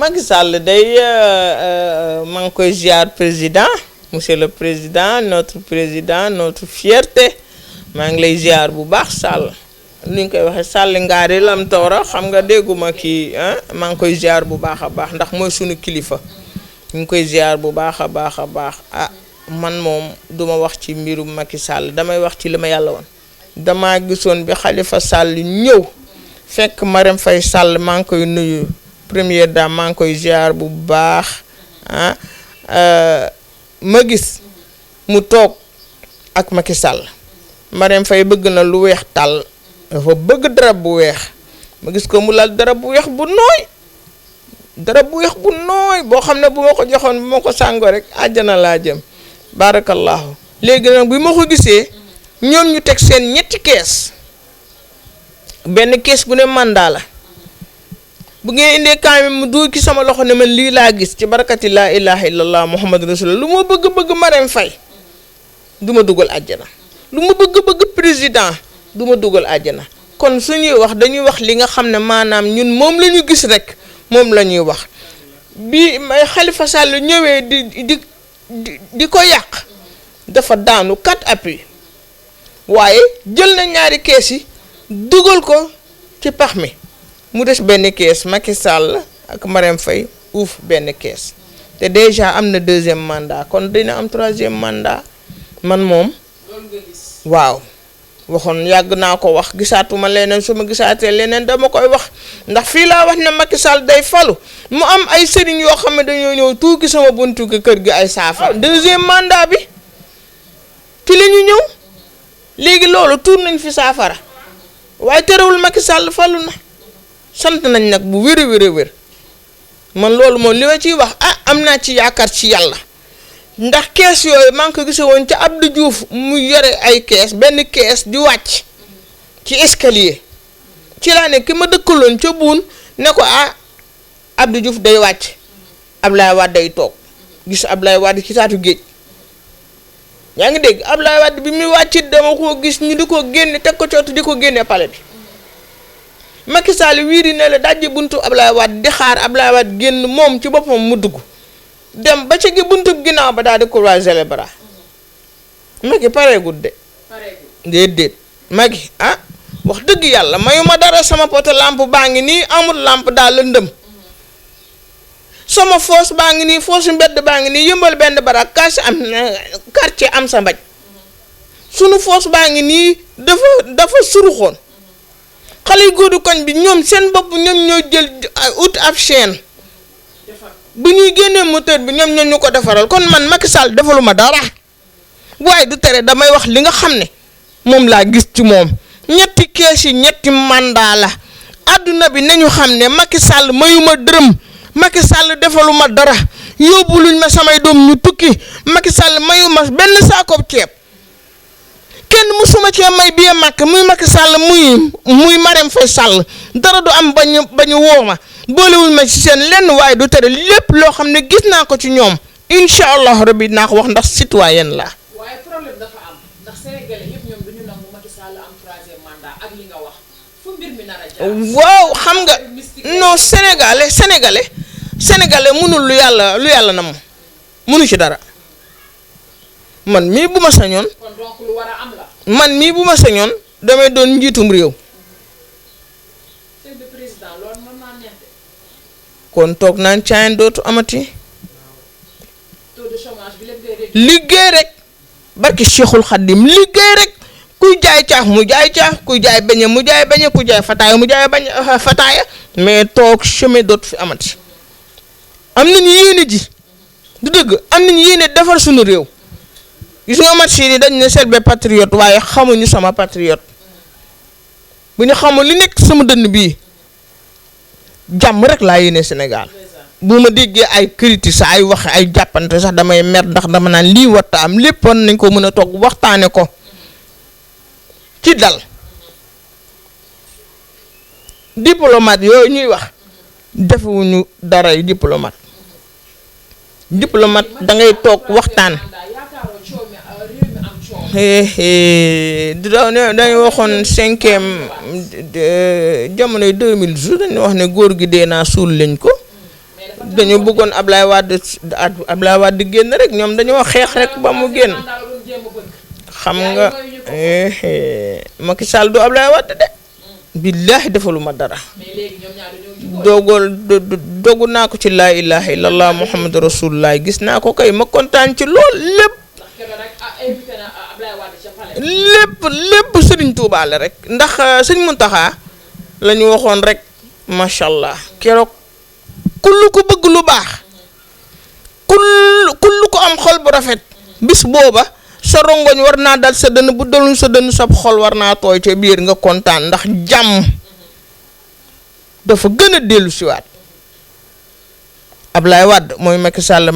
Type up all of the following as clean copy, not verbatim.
Macky Sall day maa ngi koy ziar président monsieur le président notre fierté maa ngi lay ziar bu baax Sall ni ñu koy waxee Sall ngaari lam toora xam nga dégguma kii maa ngi koy ziar bu baax a baax ndax mooy sunu kilifa ñu ngi koy ziar bu baax a baax a baax man moom duma wax ci mbirum Macky Sall damay wax ci li ma yàlla woon dama gisoon bi Khalifa Sall ñëw fekk Marème Faye Sall maa ngi koy nuyu première dame maa ngi koy ziar bu baax ma gis mu toog ak Macky Sall Marème Faye bëgg na lu weex tàll dafa bëgg darab bu weex ma gis ko mu lal darab bu weex bu nooy boo xam ne bu ma ko joxoon bu ma ko sàngoo rek àjjana laa jëm barakallahu léegi nag bi ma ko gisee ñoom ñu teg seen ñetti kees benn kees bu ne mandat la bu ngeen indee kaamil mu duy ci sama loxo ne man lii laa gis ci barakati laa ilaha illallah muhammadu rasulullah lu ma bëgg Marème Faye du ma dugal àjjana lu ma bëgg président du ma dugal àjjana kon suñuy wax dañuy wax li nga xam ne maanaam ñun moom la ñu gis rek moom la ñuy wax bi may Khalifa Sall ñëwee di ko yàq dafa daanu 4 appuis waaye jël na ñaari kees yi dugal ko ci pax mi mu des benn kees Macky Sall ak Marème Faye uuf benn kees te déjà am na 2e mandat kon dina am 3e mandat man moom waaw waxoon yàgg naa ko wax gisaatuma leneen su ma gisaatee leneen dama koy wax ndax fii laa wax ne Macky Sall day falu mu am ay sëriñ yoo xam ne dañoo ñëw tuuki sama buntu kër gi ay saafara 2e mandat bi ci la ñu ñëw léegi loolu tuur nañ fi saafara waaye terewul Macky Sall falu na sant nañ nag bu wér man loolu moom li ma ciy wax am naa ci yaakaar ci yàlla ndax kees yooyu maa ngi ko gisee woon ca Abdou Diouf mu yore ay kees benn kees di wàcc ci escalier ci laa ne ki ma dëkkaloon ca buun ne ko Abdou Diouf day wàcc Ablaye Wade day toog gis Ablaye Wade ci taatu géej yaa ngi dégg Ablaye Wade bi muy wàccit dama ko gis ñu di ko génne teg ko cootu di ko génne pale bi Macky Sall wiiri ne la dajji buntu Ablaye Wade di xaar Ablaye Wade génn moom ci boppam mu dugg dem ba ci gi buntu ginnaaw ba daal di croiser les bras Macky pareegul de déedéet Macky wax dëgg yàlla mayuma dara sama poto lampe baa ngi nii amul lampe daal lëndëm sama foos baa ngi nii foosu mbedd baa ngi nii yëmbal benn barak quartier am sa mbaj sunu foos baa ngi nii dafa suruxoon xale yu góoru koñ bi ñoom seen bopp ñoom ñoo jël ut ab chaîne bu ñuy génnee moteur bi ñoom ñoo ñu ko defaral kon man Macky Sall defaluma dara waaye du tere damay wax li nga xam ne moom laa gis ci moom ñetti kees yi ñetti mandat la àdduna bi nañu xam ne Macky Sall mayuma dërëm Macky Sall defaluma dara yóbbuluñ ma samay doom ñu tukki Macky Sall mayuma benn saakoob ceeb kenn musuma cee may bi màkk muy Macky Sall muy Marème Faye Sall dara du am bañu woo ma boolewuñ ma ci seen lenn waaye du tere lépp loo xam ne gis naa ko ci ñoom incha allah rabbi naa ko wax ndax citoyen la. waaye problème dafa am ndax sénégalais yëpp ñoom duñu nangu Macky Sall am 3e mandat ak li nga wax fu mbir mi nar a jaar. waaw xam nga non sénégalais mënul lu yàlla na moom mënu ci dara man mii bu ma sañoon. kon donc lu war a am la. man mii bu ma sañoon damay doon njiitum réew. kon toog naan caayan dootu amati. taux de chômage bi lépp liggéey rek barki Cheikhul Khadim liggéey rek kuy jaay caax mu jaay caax kuy jaay beñe mu jaay beñe kuy jaay fataaya mu jaay bañ fataaya mais toog chemin dootu fi amati. am nañu yéene ji du dëgg am nañu yéene defar suñu réew gis nga match yi dañ ne Selbé patriote waaye xamuñu sama patriote bu ñu xamul li nekk sama dënn bii jàmm rek laa yéene Sénégal bu ma déggee ay critique sa ay wax ay jàppante sax damay mer ndax dama naan lii warta am lépp war nañ ko mën a toog waxtaane ko ci dal diplomate yooyu ñuy wax defuñu dara yi diplomate da ngay toog waxtaan. dañu waxoon 5e jamonoy 2012 dañu wax ne góor gi dee naa suul lañ ko dañu bëggoon Ablaye Wade génn rek ñoom dañoo xeex rek ba mu génn xam nga Macky Sall du Ablaye Wade de billaahi defaluma dara dogu naa ko ci laa ilaha illallah muhammadu rasulullah gis naa ko kay ma kontaan ci lool lépp Sëriñ Tuubaa la rek ndax Sëriñ Muntaxa la ñu waxoon rek macha allah keroog kullu ko bëgg lu baax kullu ko am xol bu rafet bis booba sa rongoñ war naa dal sa dënn bu dalul sa dënn sab xol war naa tooy ca biir nga kontaan ndax jàmm dafa gën a dellu siwaat Ablaye Wade mooy Macky Sall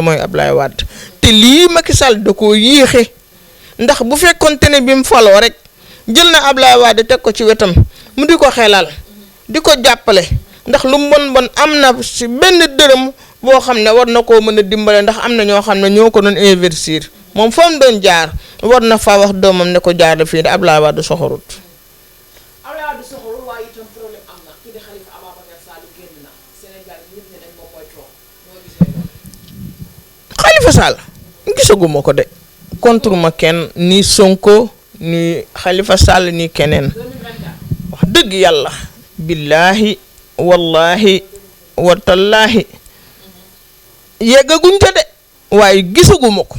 mooy Ablaye Wade te lii Macky Sall da koo yéexe ndax bu fekkonte ne bi mu faloo rek jël na Ablaye Wade teg ko ci wetam mu di ko xelal di ko jàppale ndax lu mu bon am na si benn dërëm boo xam ne war na koo mën a dimbale ndax am na ñoo xam ne ñoo ko doon investir moom fa mu doon jaar war na faa wax doomam ne ko jaar fii de Ablaye Wade soxorut. Ablaye Wade soxorul waaye itam problème am na kii di Khalifa Ababacar Sall génn na Sénégal ñëpp ne dañ moom mooy toog ñoo gisee loolu. Khalifa Sall gisaguma ko de contre ma kenn ni Sonko ni Khalifa Sall ni keneen wax dëgg yàlla billaahi wallahi watallaahi yeggaguñ ko de waaye gisaguma ko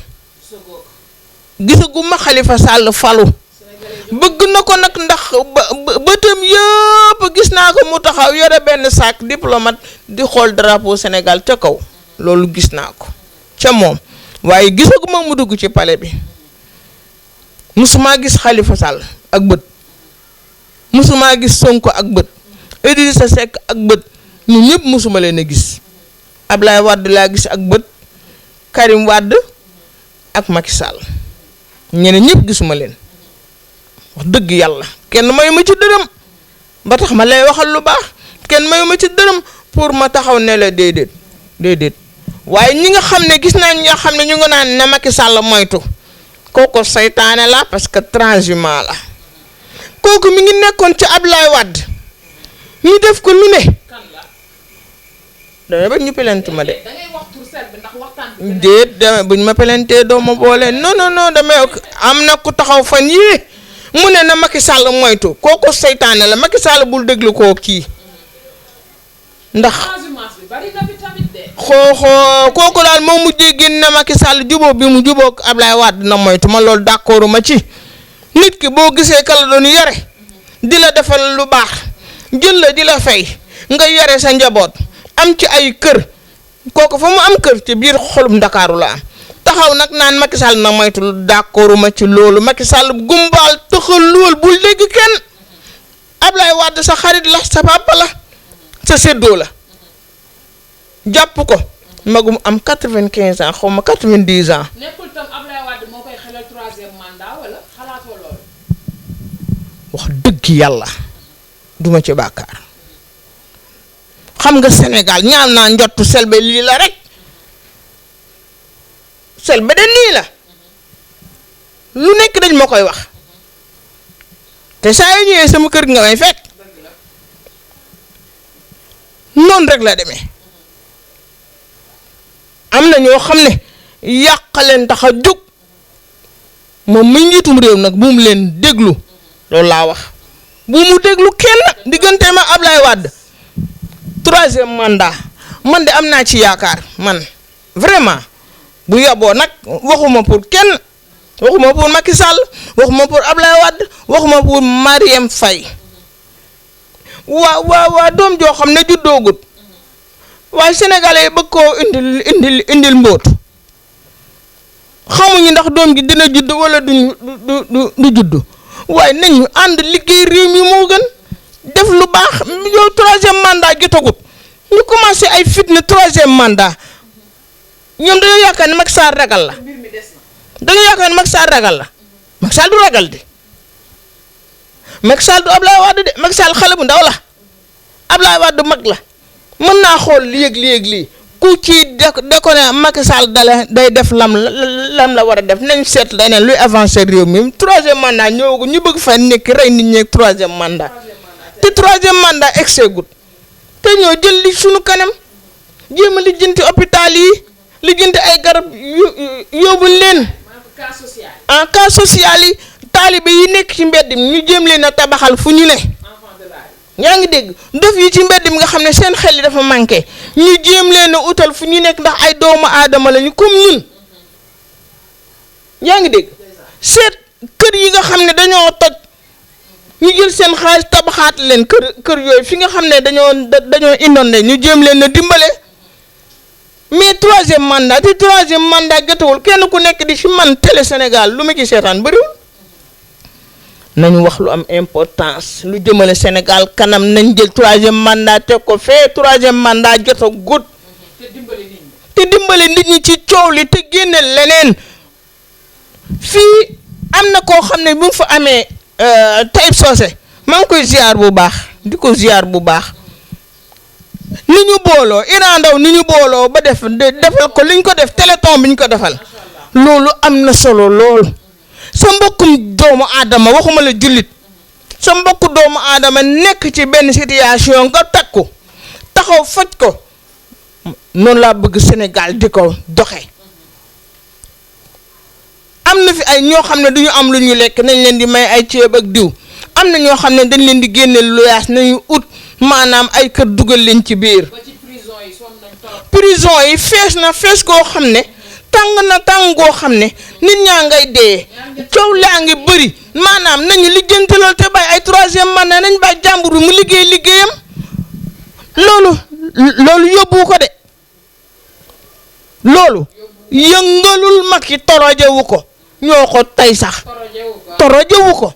gisaguma Khalifa Sall falu bëgg na ko nag ndax bëtam yëpp gis naa ko mu taxaw yore benn sac diplomate di xool drapeau Sénégal ca kaw loolu gis naa ko ca moom waaye gisaguma mu dugg ci palais bi musuma gis Khalifa Sall ak bët musuma gis Sonko ak bët Idrissa Seck ak bët ñu ñëpp musuma leen a gis Ablaye Wade laa gis ak bët Karim Wade ak Macky Sall ñeneen ñëpp gisuma leen wax dëgg yàlla kenn mayu ma ci dërëm ba tax ma lay waxal lu baax kenn mayu ma ci dërëm pour ma taxaw ne la déedéet waaye ñi nga xam ne gis naa ñoo xam ne ñu ngi naan ne Macky Sall moytu kooku saytaane la parce que transhumant la kooku mi ngi nekkoon ci Ablaye Wade ñu def ko lu ne damay ba ñu pelante ma de déet damay buñ ma pelantee doo ma boole non damay am na ku taxaw fan yii mu ne na Macky Sall moytu kooku saytaane la Macky Sall bul déglu koo kii ndax xooxoo kooku daal moo mujjee génn na Macky Sall jubóo bi mu jubóo ak Ablaye Wade na moytu ma loolu d'accord ma ci nit ki boo gisee kala doon yore di la defal lu baax jël la di la fay nga yore sa njaboot am ci ay kër kooku fa mu am kër ci biir xolum Ndakaaru la am taxaw nag naan Macky Sall na moytu d'accord ma ci loolu Macky Sall gumbaal tëxal lool bul dégg kenn Ablaye Wade sa xarit la sa papa la sa séddoo la jàpp ko magum am 95 ans xaw ma 90 ans. nekkul tam Ablaye Wade moo koy xelal 3e mandat wala xalaatoo loolu. wax dëgg yàlla duma ci bàkkaar xam nga Sénégal ñaan naa njottu Selbé lii la rek Selbé de nii la lu nekk dañ ma koy wax te saa yu ñëwee sama kër nga may fekk noonu rek la demee am na ñoo xam ne yàq leen tax a jóg moom muy njiitum réew nag bu mu leen déglu loolu laa wax bu mu déglu kenn diggante ma Ablaye Wade 3e mandat man de am naa ci yaakaar man vraiment bu yaboo nag waxuma pour kenn waxuma pour Macky Sall waxuma pour Ablaye Wade waxuma pour Marième Faye waa doom joo xam ne juddoogut waaye sénégalais yi bëgg koo indil mbóot xamuñu ndax doom gi dina judd wala du judd waaye nañu ànd liggéey réew mi moo gën def lu baax yow 3e mandat jotagut ñu commencé ay fitna 3e mandat ñoom dañoo yaakaar ne Macky Sall ragal la dañoo yaakaar ne Macky Sall ragal la Macky Sall du ragal de Macky Sall du Ablaye Wade de Macky Sall xale bu ndaw la Ablaye Wade mag la mën naa xool lii ku ci da ko ne Macky Sall day def lam la war a def nañ seet leneen luy avancer réew mi 3e mandat ñëwagu ñu bëgg fa nekk rey nit ñi 3e mandat te 3e mandat exegut te ñoo jël li suñu kanam jéem a lijjanti hôpital yi lijjanti ay garab yóbbul leen cas social en cas social yi taalibe yi nekk ci mbedd mi ñu jéem leen a tabaxal fu ñu ne enfant de la rue yaa ngi dégg dof yi ci mbedd mi nga xam ne seen xel yi dafa manqué ñu jéem leen a utal fu ñu nekk ndax ay doomu aadama lañu comme ñun yaa ngi dégg seet kër yi nga xam ne dañoo toj ñu jël seen xaalis tabaxaat leen kër yooyu fi nga xam ne dañoo inondé ñu jéem leen a dimbale mais troisième mandat jotawul kenn ku nekk di ci man télé Sénégal lu ma ci seetaan bëriwul nañu wax lu am importance lu jëmale Sénégal kanam nañ jël troisième mandat teg ko fee troisième mandat jotagut te dimbale nit ñi ci coow li te génne leneen fii am na koo xam ne bu mu fa amee Taïb Socé maa ngi koy ziar bu baax di ko ziar bu baax ni ñu booloo Iran Ndaw ni ñu booloo ba defal ko liñ ko def téléthon bi ñu ko defal loolu am na solo lool sa mbokkum doomu aadama waxuma la jullit sa mbokku doomu aadama nekk ci benn situation nga takku taxaw faj ko noonu laa bëgg Sénégal di ko doxe am na fi ay ñoo xam ne duñu am lu ñu lekk nañ leen di may ay ceeb ak diw am na ñoo xam ne dañ leen di génne luyaas nañu ut maanaam ay kër dugal leen ci biir prison yi fees goo xam ne tàng goo xam ne nit ñaa ngay dee coow laa ngi bëri maanaam nañu lijjantalal te bàyyi ay troisième mandat nañ bàyyi jàmbur bi mu liggéeyam loolu yóbbu ko de loolu yëngalul Macky torojewu ko ñoo ko tey sax torojewu ko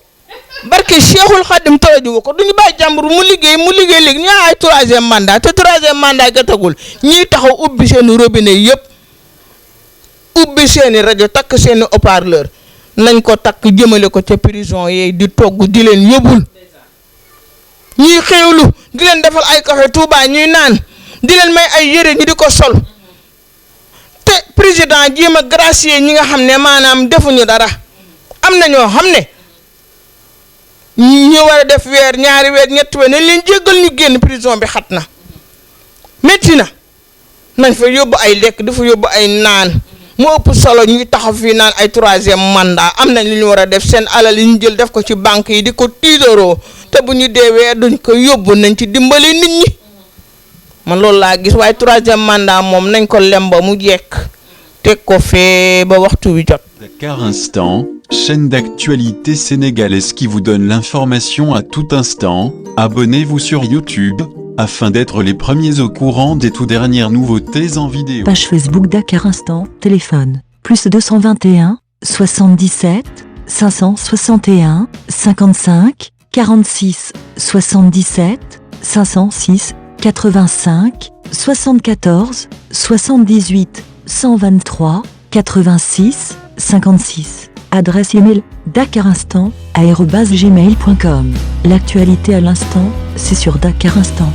barke Cheikhul Khadim torojewu ko duñu bàyyi jàmbur mu liggéey léegi ñu ay troisième mandat te troisième mandat jotagul ñiy taxaw ubbi seeni robinet yëpp ubbi seeni rajo takk seeni haut-parleur nañ ko takk jëmale ko ca prison yi di togg di leen yóbbul ñuy xéewlu di leen defal ay café Touba ñuy naan di leen may ay yére ñu di ko sol te président jéem a gracier ñi nga xam ne maanaam defuñu dara am na ñoo xam ne ñu war a def weer ñaari weer ñetti weer nañ leen jéggal ñu génn prison bi xat na métti na nañ fa yóbbu ay lekk di fa yóbbu ay naan mu ëpp solo ñuy taxaw fii naan ay troisième mandat am nañ li ñu war a def seen alal yi ñu jël def ko ci banque yi di ko tiitaroo te bu ñu deewee duñ ko yóbbu nañ ci dimbali nit ñi man loolu laa gis waaye troisième mandat moom nañ ko lemba mu jekk teg ko fee ba waxtu wi jot. Dakar Instant, chaîne d'actualité sénégalaise qui vous donne l'information à tout instant. Abonnez-vous sur YouTube afin d'être les premiers au courant des tout dernières nouveautés en vidéo. Page Facebook Dakar Instant, téléphone, plus 221, 77, 561, 55, 46, 77, 506, 85, 74, 78, 123, 86, 56. Adresse email dakarinstant@gmail.com. L'actualité à l'instant, c'est sur Dakar Instant.